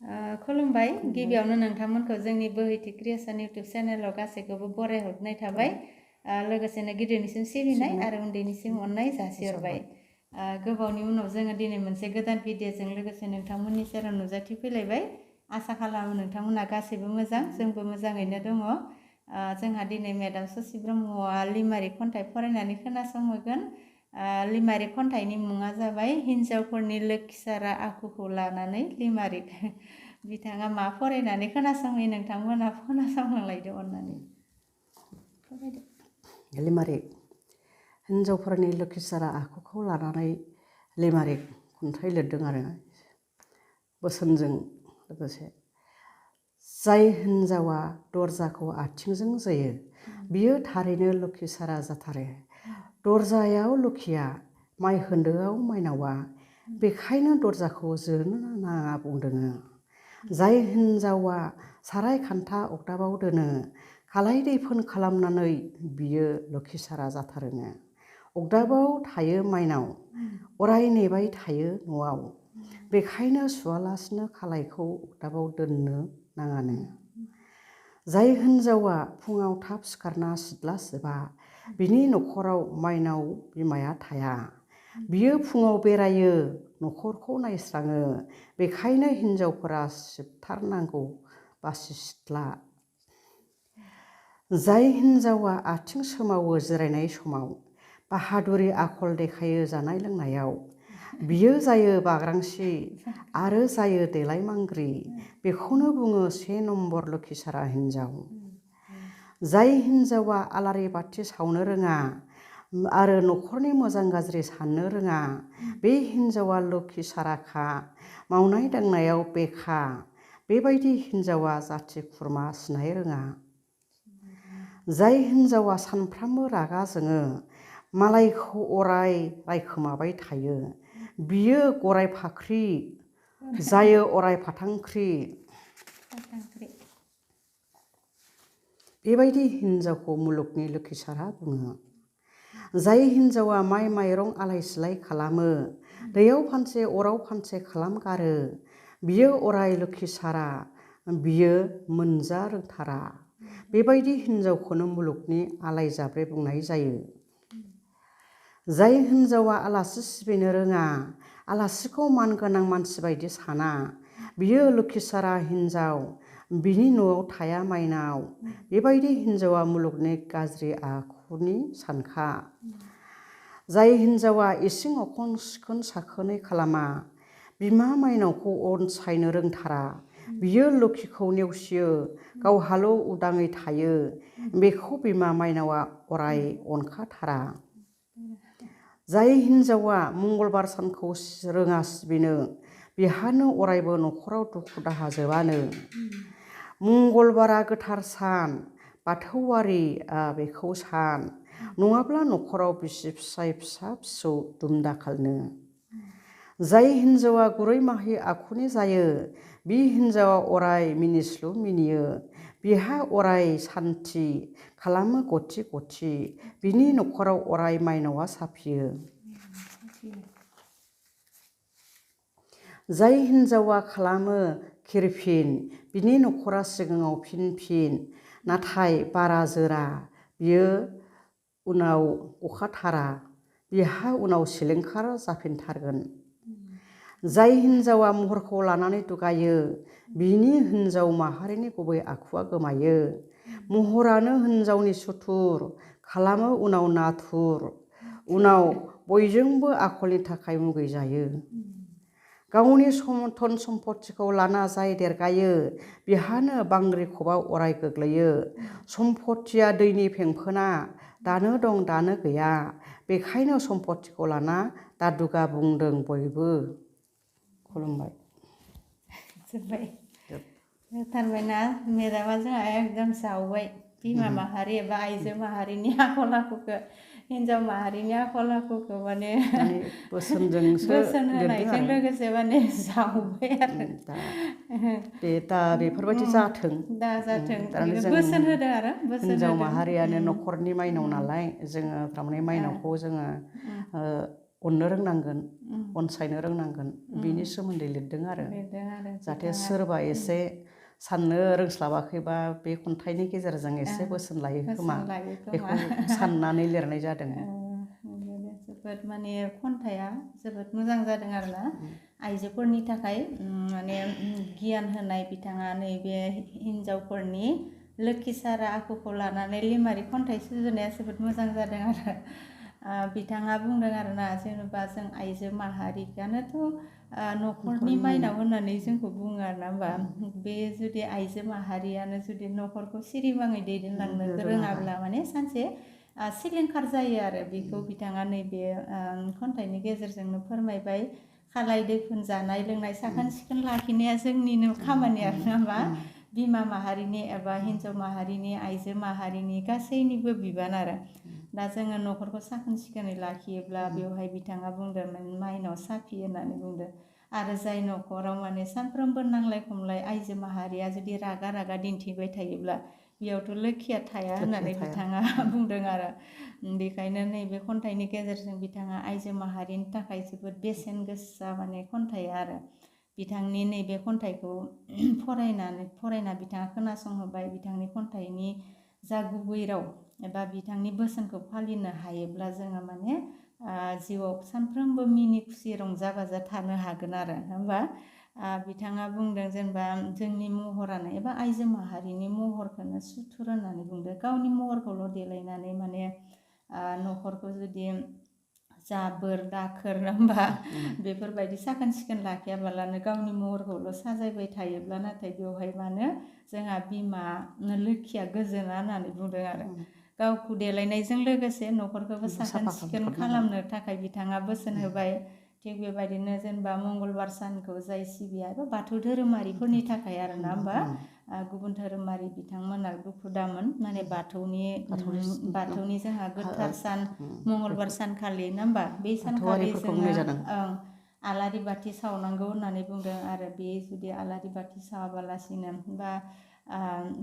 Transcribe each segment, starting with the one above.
खुलुमबाय गिबियावनो नोंथांमोनखौ जोंनि बोहैथि क्रिएशन इउटुब चेनेलाव गासैखौबो बरायहरनाय थाबाय लोगोसेनो गिदिरनिसिम सिबिनाय आरो उन्दैनिसिम अननाय जासिहरबाय गोबावनि उनाव जोङो दिनै मोनसे गोदान भिडिअजों लोगोसे नोंथांमोननि सेराव नुजाथिफैलायबाय आसा खालामो नोंथांमोना गासैबो मोजां जोंबो मोजाङैनो दङ जोंहा दिनै मेडाम ससि ब्रह्मआ लिमारिक खन्थाइ फरायनानै खोनासंहोगोन लिमारिक खन्थाइनि मुङा जाबाय हिन्जावफोरनि लोक्षिसारा आखुखौ लानानै लिमारिक बिथाङा मा फरायनानै खोनासंहोयो नोंथांमोना खोनासंलांलायदो अननानै लिमारिक हिन्जावफोरनि लोक्षिसारा आखुखौ लानानै लिमारिक खन्थाइ लिरदों आरो बोसोनजों लोगोसे जाय हिन्जावा दरजाखौ आथिंजों जोयो बियो थारैनो लोक्षिसारा जाथारो दरजायाव लोक्षिया माइ होन्दोआव माइनावा बेखायनो दरजाखौ जोनो नाङा बुंदोङो जाय हिन्जावा साराय खान्था अगदाबाव दोनो खालाय दैफोन खालामनानै बियो लोक्षिसारा जाथारोनो अगदाबाव थायो माइनाव अराय नेबाय थायो न'आव बेखायनो सुवालासिनो खालायखौ अगदाबाव दोननो नाङानो जाय हिन्जावा फुङाव थाब सिखारना सिथ्ला सिबा बिनि न'खराव माइनाव बिमाया थाया बियो फुङाव बेरायो न'खरखौ नायस्राङो बेखायनो हिन्जावफोरा सिबथारनांगौ बासि सिथ्ला जाय हिन्जावा आथिं सोमावो जिरायनाय समाव बाहादुरि आखल देखायो जानाय लोंनायाव बियो जायो बाग्रांसि आरो जायो देलाय मांग्रि बेखौनो बुङो 1 नम्बर लोक्षिसारा हिन्जाव जाय हिन्जावा आलारि बाथि सावनो रोङा आरो न'खरनि मोजां गाज्रि साननो रोङा बे हिन्जावा लोक्षिसाराखा मावनाय दांनायाव बेखा बेबायदि हिन्जावा जाथि खुरमा सिनाय रोङा जाय हिन्जावा सानफ्रामबो रागा जोङो मालायखौ अराय रायखोमाबाय थायो बियो गराय फाख्रि जायो अराय फाथांख्रि बेबायदि हिन्जावखौ मुलुगनि लोक्षिसारा बुङो जाय हिन्जावा माइ माइरं आलाय सिलाय खालामो दैयाव फानसे अराव फानसे खालामगारो बियो अराय लोक्षिसारा बियो मोनजा रोंथारा बेबायदि हिन्जावखौनो मुलुगनि आलाय जाब्रे बुंनाय जायो जाय हिन्जावा आलासि सिबिनो रोङा आलासिखौ मानगोनां मानसि बायदि साना बियो लोक्षिसारा हिन्जाव बिनि न'आव थाया माइनाव बेबायदि हिन्जावा मुलुगनि गाज्रि आखुनि सानखा जाय हिन्जावा इसिं अखं सिखोन साखोनै खालामा बिमा माइनावखौ अनसायनो रोंथारा बियो लोक्षिखौ नेवसियो गावहाल' उदाङै थायो बेखौ बिमा माइनावा अराय अनखाथारा जाय हिन्जावा मंगलबार सानखौ रोङा सिबिनो बिहानो अरायबो न'खराव दुखु दाहा जोबानो मंगलबारा गोथार सान बाथौआरिआ बेखौ सान नङाब्ला न'खराव बिसि फिसाय फिसा फिसौ दुमदाखालनो जाय हिन्जावा गुरै माहि आखुनि जायो बि हिन्जावा अराय मिनिस्लु मिनियो बिहा अराय सान्थि खालामो गथि गथि बिनि न'खराव अराय माइनावा साफियो जाय हिन्जावा खालामो खिरफिन बिनि न'खरा सिगाङाव फिन फिन नाथाय बारा जोरा बियो उनाव अखाथारा बिहा उनाव सिलिंखार जाफिनथारगोन जाय हिन्जावा महरखौ लानानै दुगायो बिनि हिन्जाव माहारिनि गुबै आखुआ गोमायो महरानो हिन्जावनि सुथुर खालामो उनाव नाथुर उनाव बयजोंबो आखलनि थाखाय मुगैजायो गावनि धन सम्पथिखौ लाना जाय देरगायो बिहानो बांग्रि खबाव अराय गोग्लैयो सम्पथिया दैनि फेंफोना दानो दं दानो गैया बेखायनो सम्पथिखौ लाना दादुगा बुंदों बयबो खुलुमबाय थारमाने मेदामा जोंहा एकदम जावबाय बिमा माहारि एबा आइजो माहारिनि आखल आखुखौ हिन्जाव माहारिनि आखल आखुखौ माने बोसोन होनायजों लोगोसे माने जावबाय आरो दा बेफोरबायदि जाथों दा जाथों बोसोन होदों आरो हिन्जाव माहारियानो न'खरनि माइनाव नालाय जोङो थारमाने माइनावखौ जोङो अननो रोंनांगोन अनसायनो रोंनांगोन बिनि सोमोन्दै लिरदों आरो जाहाथे सोरबा एसे साननो रोंस्लाबाखैबा बे खन्थाइनि गेजेरजों एसे बोसोन लायो खोमा बेखौ साननानै लिरनाय जादों। जोबोद माने खन्थाइया जोबोद मोजां जादों आरोना आइजोफोरनि थाखाय माने गियान होनाय बिथाङा नैबे हिन्जावफोरनि लोखि सारा आखुखौ लानानै लिमारिक खन्थाइ सुजुनाया जोबोद मोजां जादों आरो बिथाङा बुंदों आरोना जेनेबा जों आइजो माहारियानोथ' न'खरनि माइनाव होननानै जोंखौ बुङो आरोना होमबा बे जुदि आइजो माहारियानो जुदि न'खरखौ सिरिबाङै दैदेनलांनो रोङाब्ला माने सानसे सिलिंखार जायो आरो बेखौ बिथाङा नैबे खन्थाइनि गेजेरजोंनो फोरमायबाय खालाय दैफोन जानाय लोंनाय साखोन सिखोन लाखिनाया जोंनिनो खामानि आरो ना मा बिमा माहारिनि एबा हिन्जाव माहारिनि आइजो माहारिनि गासैनिबो बिबान आरो दा जोङो न'खरखौ साखोन सिखोनै लाखियोब्ला बेवहाय बिथाङा बुंदों माइनाव साफि होननानै बुंदों आरो जाय न'खराव माने सानफ्रोमबो नांलाय खमलाय आइजो माहारिया जुदि रागा रागा दिन्थिबाय थायोब्ला बेयावथ' लोखिया थाया होननानै बिथाङा बुंदों आरो बेखायनो नैबे खन्थाइनि गेजेरजों बिथाङा आइजो माहारिनि थाखाय जोबोद बेसेन गोसा माने खन्थाइ आरो बिथांनि नैबे खन्थाइखौ फरायना बिथाङा खोनासंहोबाय बिथांनि खन्थाइनि जा गुबै राव एबा बिथांनि बोसोनखौ फालिनो हायोब्ला जोङो माने जिउआव सानफ्रोमबो मिनि खुसि रंजा बाजा थानो हागोन आरो होमबा बिथाङा बुंदों जेनेबा जोंनि महरानो एबा आइजो माहारिनि महरखौनो सुथुर होननानै बुंदों गावनि महरखौल' देलायनानै माने न'खरखौ जुदि जाबोर दाखोर होमबा बेफोरबायदि साखोन सिखोन लाखियाबालानो गावनि महरखौल' साजायबाय थायोब्ला नाथाय बेवहाय मानो जोंहा बिमा लोखिया गोजोना होननानै बुंदों आरो गावखौ देलायनायजों लोगोसे न'खरखौबो साखोन सिखोन खालामनो थाखाय बिथाङा बोसोन होबाय थिग बेबायदिनो जेनेबा मंगलबार सानखौ जाय सिबिया एबा बाथौ धोरोमारिफोरनि थाखाय आरो ना होमबा गुबुन धोरोमारि बिथांमोना दुखु दामोन माने बाथौनि जोंहा गोथार सान मंगलबार सानखालि ना होमबा बे सानखालि जोङो आलारि बाथि सावनांगौ होननानै बुंदों आरो बे जुदि आलारि बाथि सावाबालासिनो बा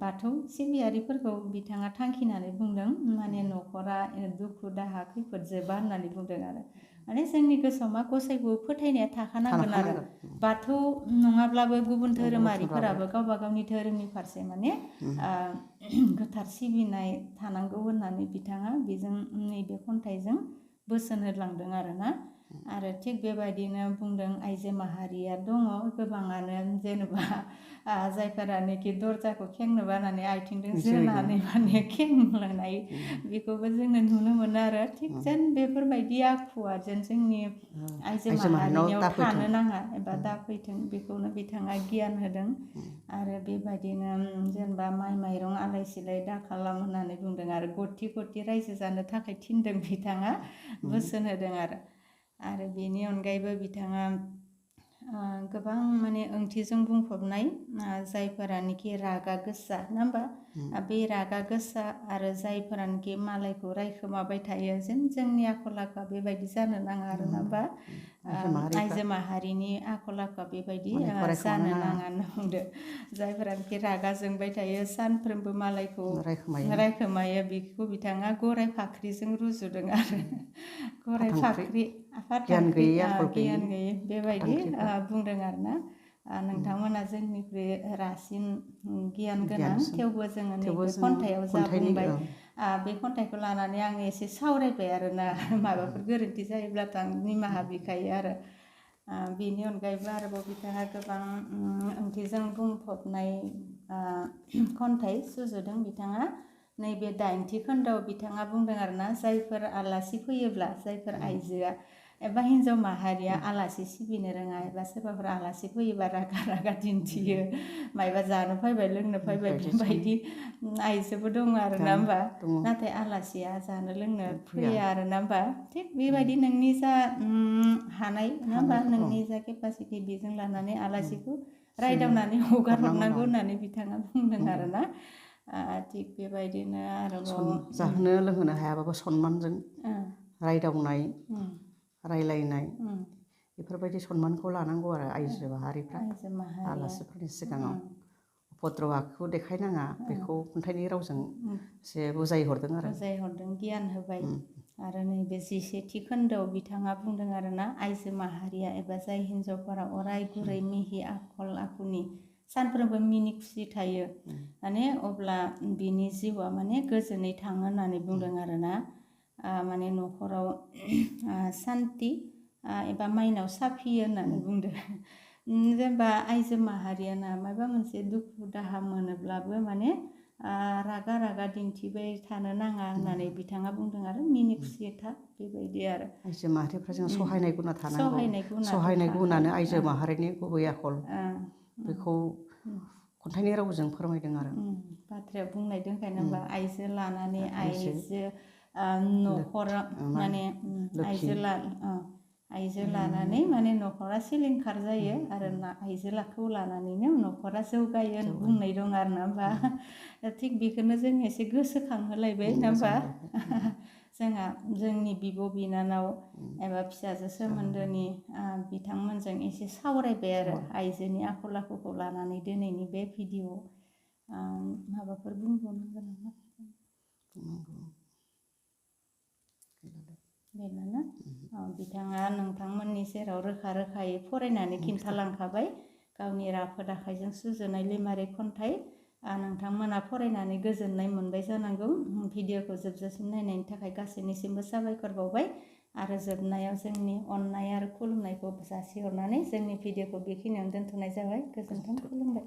बाथौ सिबियारिफोरखौ बिथाङा थांखिनानै बुंदों माने न'खरा दुखु दाहा खैफोद जोबा होननानै बुंदों आरो माने जोंनि गोसोआव मा गसाइखौ फोथायनाया थाखानांगोन आरो बाथौ नङाब्लाबो गुबुन धोरोमारिफोराबो गावबा गावनि धोरोमनि फारसे माने गोथार सिबिनाय थानांगौ होननानै बिथाङा बेजों नैबे खन्थाइजों बोसोन होलांदों आरोना आरो थिग बेबायदिनो बुंदों आइजो माहारिया दङ गोबाङानो जेनेबा जायफोरानोखि दरजाखौ खेंनो बानानै आथिंजों जोनानै माने खेंलांनाय बेखौबो जोङो नुनो मोनो आरो थिग जेन बेफोरबायदि आखुआ जेन जोंनि आइजो माहारिनियाव थानो नाङा एबा दाफैथों बेखौनो बिथाङा गियान होदों आरो बेबायदिनो जेनेबा माइ माइरं आलाय सिलाय दा खालाम होननानै बुंदों आरो गथि गथि रायजो जानो थाखाय थिनदों बिथाङा बोसोन होदों आरो बेनि अनगायैबो बिथाङा गोबां माने ओंथिजों बुंफबनाय जायफोरानोखि रागा गोसा नङा होमबा बे रागा गोसा आरो जायफोरानोखि मालायखौ रायखोमाबाय थायो जेन जोंनि आखल आखुआ बेबायदि जानो नाङा आरो ना होमबा आइजो माहारिनि आखल आखुआ बेबायदि जानो नाङा होनना बुंदो जायफोरानोखि रागा जोंबाय थायो सानफ्रोमबो मालायखौ रायखोमायो बेखौ बिथाङा गराय फाख्रिजों रुजुदों आरो गराय फाख्रि गियान गैयै बेबायदि बुंदों आरोना नोंथांमोना जोंनिख्रुइ रासिन गियान गोनां थेवबो जोङो नैबे खन्थाइयाव जा बुंबाय बे खन्थाइखौ लानानै आं एसे सावरायबाय आरोना माबाफोर गोरोन्थि जायोब्लाथ' आं निमाहा बिखायो आरो बेनि अनगायैबो आरोबाव बिथाङा गोबां ओंथिजों बुंफबनाय खन्थाइ सुजुदों बिथाङा नैबे 8थि खोन्दोआव बिथाङा बुंदों आरोना जायफोर आलासि फैयोब्ला जायफोर आइजोआ एबा हिन्जाव माहारिया आलासि सिबिनो रोङा एबा सोरबाफोर आलासि फैयोबा रागा दिन्थियो मायबा जानो फैबाय लोंनो फैबाय बेबायदि आइजोबो दङ आरो ना होमबा नाथाय आलासिया जानो लोंनो फैया आरो ना होमबा थिग बेबायदि नोंनि जा हानाय नङा होमबा नोंनि जा केपासिटि बेजों लानानै आलासिखौ रायदावनानै हगार हरनांगौ होननानै बिथाङा बुंदों आरोना थिग बेबायदिनो आरोबाव जाहोनो लोंहोनो हायाबाबो सनमानजों रायदावनाय रायलायनाय बेफोरबायदि सनमानखौ लानांगौ आरो आइजो माहारिफ्रा आलासिफोरनि सिगाङाव भद्र आखु देखायनाङा बेखौ खन्थाइनि रावजों एसे बुजायहरदों गियान होबाय आरो नैबे 11थि खोन्दोआव बिथाङा बुंदों आरोना आइजो माहारिया एबा जाय हिन्जावफोरा अराय गुरै मिहि आखल आखुनि सानफ्रोमबो मिनि खुसि थायो माने अब्ला बिनि जिउआ माने गोजोनै थाङो होननानै बुंदों आरोना माने न'खराव सान्ति एबा माइनाव साफियो होननानै बुंदों जेनेबा आइजो माहारियाना माबा मोनसे दुखु दाहा मोनोब्लाबो माने रागा रागा दिन्थिबाय थानो नाङा होननानै बिथाङा बुंदों आरो मिनि खुसि था बेबायदि आरो आइजो माहारिफ्रा जों सहायनाय गुना थानांगौ गुना सहायनाय गुनानो थाखागोन। आइजो माहारिनि गुबै आखल बेखौ खन्थाइनि रावजों फोरमायदों आरो बाथ्राया बुंनाय दंखायो होनबा आइजो लानानै आइजो न'खरा माने लोखि आइजो लानानै माने न'खरा सिलिंखार जायो आरो आइजोखौ लानानैनो न'खरा जौगायो बुंनाय दं आरो ना होमबा थिग बेखौनो जों एसे गोसोखांहोलायबाय नङा होमबा जोंहा जोंनि बिब' बिनानाव एबा फिसाजो सोमोन्दोनि बिथांमोनजों एसे सावरायबाय आरो आइजोनि आखल आखुखौ लानानै दिनैनि बे भिडिअ माबाफोर बुंबावनांगोन नामा बेनो बिथाङा नोंथांमोननि सेराव रोखा रोखायै फरायनानै खिन्थालांखाबाय गावनि राफोद आखाइजों सुजुनाय लिमारिक खन्थाइ नोंथांमोना फरायनानै गोजोननाय मोनबाय जानांगौ भिडिअखौ जोबजासिम नायनायनि थाखाय गासैनिसिमबो साबायखर बावबाय आरो जोबनायाव जोंनि अननाय आरो खुलुमनायखौ जासिहरनानै जोंनि भिडिअखौ बेखिनियावनो दोनथ'नाय जाबाय गोजोन्थों खुलुमबाय